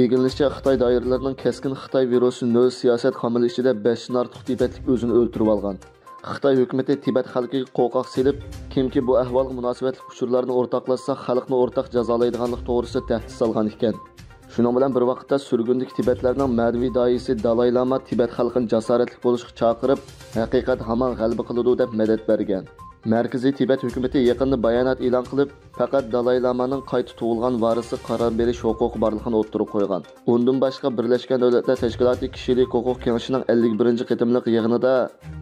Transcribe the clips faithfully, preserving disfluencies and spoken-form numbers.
ئىگىلىنىشىچە، خىتاي دائىرىلىرىنىڭ كەسكىن خىتاي ۋىرۇسى نۆل سىياسەت خامىلى ئىچىدە بەشتىن ئارتۇق تىبەتلىك ئۆزىنى ئۆلتۈرۈۋالغان. خىتاي ھۆكۈمىتى تىبەت خەلقىگە قورقاق سېلىپ، كىمكى بۇ ئەھۋالغا مۇناسىۋەتلىك ئۇچۇرلارنى ئورتاقلاشسا، خەلقنى ئورتاق جازالايدىغانلىقى توغرىسىدا تەھدىت سالغان ئىكەن. شۇنىڭ بىلەن بىر ۋاقىتتا، سۈرگۈندىكى تىبەتلەرنىڭ مەنىۋى داھىيسى دالاي لاما تىبەت خەلقىنى جاسارەتلىك بولۇشقا چاقىرىپ، ھەقىقەت ھامان غەلىبە قىلىدۇ، دەپ مەدەت بەرگەن. مەركىزىي تىبەت ھۆكۈمىتى يېقىندا بايانات ئېلان قىلىپ، پەقەت دالاي لامانىڭ قايتا تۇغۇلغان ۋارىسى قارار بېرىش ھوقۇقى بارلىقىنى ئوتتۇرىغا قويغان. ئۇندىن باشقا، بىرلەشكەن دۆلەتلەر تەشكىلاتى كىشىلىك ھوقۇق كېڭىشىنىڭ ئەللىك بىرىنچى قېتىملىق يىغىنىدا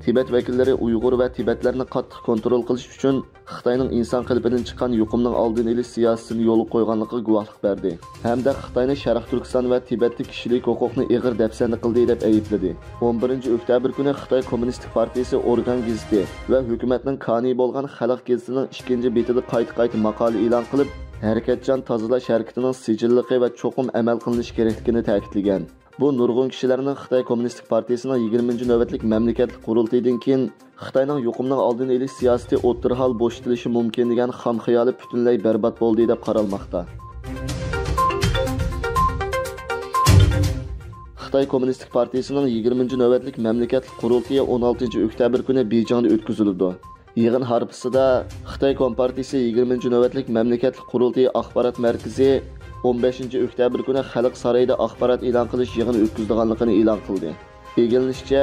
تىبەت ۋەكىللىرى ئۇيغۇر ۋە تىبەتلەرنى قاتتىق كونترول قىلىش ئۈچۈن خىتاينىڭ ئىنسان قېلىپىدىن چىققان يۇقۇمنىڭ ئالدىنى ئېلىش سىياسىتىنى يولغا قويغانلىقىغا گۇۋاھلىق بەردى ھەمدە خىتاينى شەرقىي تۈركىستان ۋە تىبەتتە كىشىلىك ھوقۇقنى ئېغىر دەپسەندە قىلدى، دەپ ئەيىبلىدى. ئون بىرىنچى ئۆكتەبىر كۈنى خىتاي كوممۇنىستىك پارتىيىسى ئورگان گېزىتى ۋە ھۆكۈمەتنىڭ كانىيى بولغان خەلق گېزىتىنىڭ ئىككىنچى بېتىدە قايتا-قايتا ماقالە ئېلان قىلىپ، ھەرىكەتچان تازىلاش ھەرىكىتىنىڭ سىجىللىقى ۋە چوقۇم ئەمەل قىلىنىشى كېرەكلىكىنى تەكىتلىگەن. بۇ نۇرغۇن كىشىلەرنىڭ خىتاي كوممۇنىستىك پارتىيىسىنىڭ يىگىرمىنچى نۆۋەتلىك مەملىكەتلىك قۇرۇلتىيىدىن كېيىن خىتاينىڭ يۇقۇمنىڭ ئالدىنى ئېلىش سىياسىتى ئوتتۇرىھال بوشىتىلىشى مۇمكىن دېگەن خام خىيالى پۈتۈنلەي بەربات بولدى، دەپ قارالماقتا. خىتاي كوممۇنىستىك پارتىيىسىنىڭ يىگىرمىنچى نۆۋەتلىك مەملىكەتلىك قۇرۇلتىيى ئون ئالتىنچى ئۆكتەبىر كۈنى بېيجىڭدا ئۆتكۈزۈلىدۇ. يىغىن ھارپىسىدا خىتاي كومپارتىيىسى يىگىرمىنچى نۆۋەتلىك مەملىكەتلىك قۇرۇلتىيى ئاخبارات مەركىزى ئون بەشىنچى ئۆكتەبىر كۈنى خەلق سارىيىدا ئاخبارات ئېلان قىلىش يىغىنى ئۆتكۈزىدىغانلىقىنى ئېلان قىلدى. ئىگىلىنىشىچە،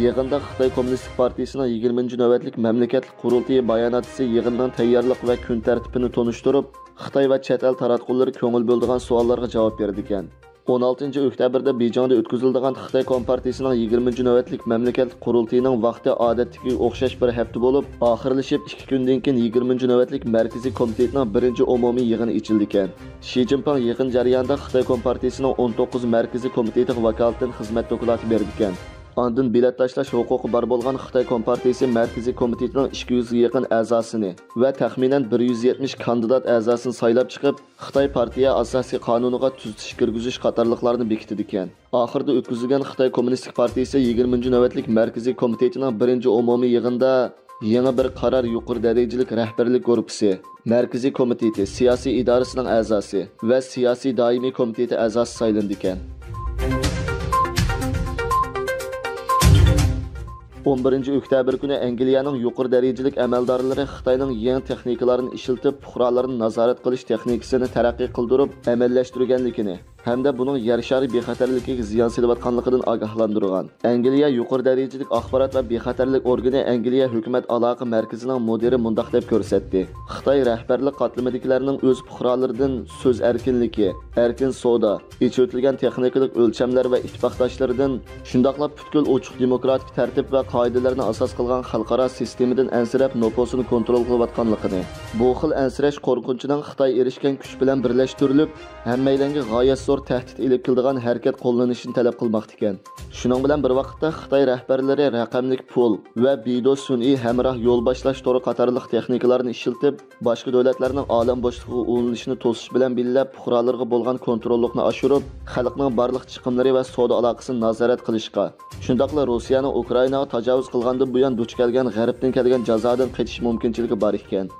يىغىندا خىتاي كوممۇنىستىك پارتىيىسىنىڭ يىگىرمىنچى نۆۋەتلىك مەملىكەتلىك قۇرۇلتىيى باياناتچىسى يىغىننىڭ تەييارلىق ۋە كۈن تەرتىپىنى تونۇشتۇرۇپ، خىتاي ۋە چەت ئەل تاراتقۇلىرى كۆڭۈل بۆلىدىغان سوئاللارغا جاۋاب بېرىدىكەن. ئون ئالتىنچى ئۆكتەبىردە بېيجىڭدا ئۆتكۈزۈلىدىغان خىتاي كومپارتىيىسىنىڭ يىگىرمىنچى نۆۋەتلىك مەملىكەتلىك قۇرۇلتىيىنىڭ ۋاقتى ئادەتتىكىگە ئوخشاش بىر ھەپتە بولۇپ، ئاخىرلىشىپ ئىككى كۈندىن كېيىن يىگىرمىنچى نۆۋەتلىك مەركىزىي كومىتېتنىڭ بىرىنچى ئومۇمىي يىغىنى ئېچىلىدىكەن. شى جىنپىڭ يىغىن جەريانىدا خىتاي كومپارتىيىسىنىڭ ئون توققۇز مەركىزىي كومىتېتىغا ۋاكالىتەن خىزمەت دوكلاتى بېرىدىكەن. ئاندىن بېلەت تاشلاش ھوقۇقى بار بولغان خىتاي كومپارتىيىسى مەركىزىي كومىتېتىنىڭ ئىككى يۈزگە يېقىن ئەزاسىنى ۋە تەخمىنەن بىر يۈز يەتمىش كاندىدات ئەزاسىنى سايلاپ چىقىپ، خىتاي پارتىيە ئاساسىي قانۇنىغا تۈزىتىش كىرگۈزۈش قاتارلىقلارنى بېكىتىدىكەن. ئاخىرىدا ئۆتكۈزۈلگەن خىتاي كوممۇنىستىك پارتىيىسى يىگىرمىنچى نۆۋەتلىك مەركىزىي كومىتېتىنىڭ بىرىنچى ئومۇمىي يىغىنىدا يېڭى بىر قارار يۇقىرى دەرىجىلىك رەھبەرلىك گۇرۇپپىسى، مەركىزىي كومىتېتى سىياسىي ئىدارىسىنىڭ ئەزاسى ۋە سىياسىي دائىمىي كومىتېتى ئەزاسى سايلىنىدىكەن. ئون بىرىنچى ئۆكتەبىر كۈنى ئەنگلىيەنىڭ يۇقىرى دەرىجىلىك ئەمەلدارلىرى خىتاينىڭ يېڭى تېخنىكىلارنى ئىشلىتىپ، پۇقرالارنى نازارەت قىلىش تېخنىكىسىنى تەرەققىي قىلدۇرۇپ ئەمەلىيلەشتۈرگەنلىكىنى، ھەمدە بۇنىڭ يەر شارى بىخەتەرلىكىگە زىيان سېلىۋاتقانلىقىدىن ئاگاھلاندۇرغان. ئەنگلىيە يۇقىرى دەرىجىلىك ئاخبارات ۋە بىخەتەرلىك ئورگىنى ئەنگلىيە ھۆكۈمەت ئالاقە مەركىزىنىڭ مۇدىرى مۇنداق دەپ كۆرسەتتى: خىتاي رەھبەرلىك قاتلىمىدىكىلەرنىڭ ئۆز پۇقرالىرىدىن سۆز ئەركىنلىكى، ئەركىن سودا، ئېچىۋېتىلگەن تېخنىكىلىق ئۆلچەملەر ۋە ئىتتىپاقداشلىرىدىن، شۇنداقلا پۈتكۈل ئوچۇق دېموكراتىك تەرتىپ ۋە قائىدىلەرنى ئاساس قىلغان خەلقئارا سىستېمىدىن ئەنسىرەپ، نوپۇسىنى كونترول قىلىۋاتقانلىقىنى، بۇ خىل ئەنسىرەش قورقۇنچىنىڭ خىتاي ئېرىشكەن كۈچ بىلەن بىرلەشتۈرۈلۈپ، ھەممەيلەنگە غايەت زور تەھدىت ئېلىپ كېلىدىغان ھەرىكەت قوللىنىشىنى تەلەپ قىلماقتا ئىكەن. شۇنىڭ بىلەن بىر ۋاقىتتا، خىتاي رەھبەرلىرى رەقەملىك پۇل ۋە بىدو سۈنئىي ھەمراھ يول باشلاش تورى قاتارلىق تېخنىكىلارنى ئىشلىتىپ، باشقا دۆلەتلەرنىڭ ئالەم بوشلۇقىغا ئۇلىنىشىنى توسۇش بىلەن بىللە، پۇقرالىرىغا بولغان كونتروللۇقنى ئاشۇرۇپ، خەلقنىڭ بارلىق چىقىملىرى ۋە سودا ئالاقىسىنى نازارەت قىلىشقا، شۇنداقلا روسىيەنىڭ ئۇكرائىناغا تاجاۋۇز قىلغاندىن بۇيان دۇچ كەلگەن غەربتىن كەلگەن جازادىن قېچىش مۇمكىنچىلىكى بار ئىكەن.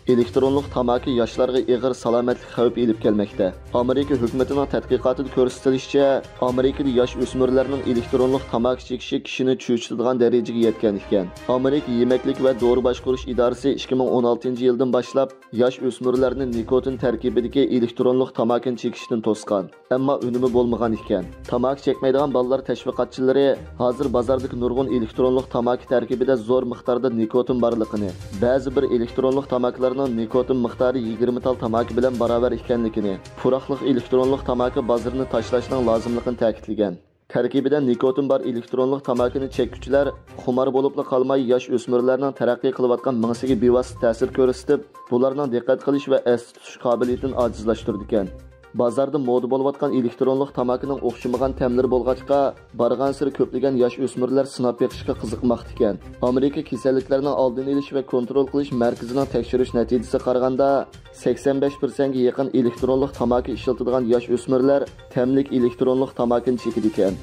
ئېلېكترونلۇق تاماكا ياشلارغا ئېغىر سالامەتلىك خەۋپى ئېلىپ كەلمەكتە. ئامېرىكا ھۆكۈمىتىنىڭ تەتقىقاتىدا كۆرسىتىلىشىچە، ئامېرىكىدا ياش ئۆسمۈرلەرنىڭ ئېلېكترونلۇق تاماكا چېكىشى كىشىنى چۆچۈتىدىغان دەرىجىگە يەتكەن ئىكەن. ئامېرىكا يېمەكلىك ۋە دورا باشقۇرۇش ئىدارىسى ئىككى مىڭ ئون ئالتىنچى يىلدىن باشلاپ ياش ئۆسمۈرلەرنى نىكوتىن تەركىبىدىكى ئېلېكترونلۇق تاماكىنى چېكىشتىن توسقان. ئەمما ئۈنۈمى بولمىغان ئىكەن. تاماكا چەكمەيدىغان بالىلار تەشۋىقاتچىلىرى ھازىر بازاردىكى نۇرغۇن ئېلېكترونلۇق تاماكا تەركىبىدە زور مىقداردا نىكوتىن بارلىقىنى، بەزى بىر ئېلېكترونلۇق تاماكىلارنىڭ نىكوتىن مىقدارى يىگىرمە تال تاماكا بىلەن باراۋەر ئىكەنلىكىنى، پۇراقلىق ئېلېكترونلۇق تاماكا بازىرىنى تاشلاشنىڭ لازىملىقىنى تەكىتلىگەن. تەركىبىدە نىكوتىن بار ئېلېكترونلۇق تاماكىنى چەككۈچىلەر خۇمار بولۇپلا قالماي، ياش ئۆسمۈرلەرنىڭ تەرەققىي قىلىۋاتقان مېڭىسىگە بىۋاسىتە تەسىر كۆرسىتىپ، بۇلارنىڭ دىققەت قىلىش ۋە ئەستە تۇتۇش قابىلىيىتىنى ئاجىزلاشتۇرىدىكەن. بازاردا مودا بولۇۋاتقان ئېلېكترونلۇق تاماكىنىڭ ئوخشىمىغان تەملىرى بولغاچقا، بارغانسېرى كۆپلىگەن ياش ئۆسمۈرلەر سىناپ بېقىشقا قىزىقماقتىكەن. ئامېرىكا كېسەللىكلەرنىڭ ئالدىنى ئېلىش ۋە كونترول قىلىش مەركىزىنىڭ تەكشۈرۈش نەتىجىسىگە قارىغاندا، سەكسەن بەش پىرسەنتكە يېقىن ئېلېكترونلۇق تاماكا ئىشلىتىدىغان ياش ئۆسمۈرلەر تەملىك ئېلېكترونلۇق تاماكىنى چېكىدىكەن.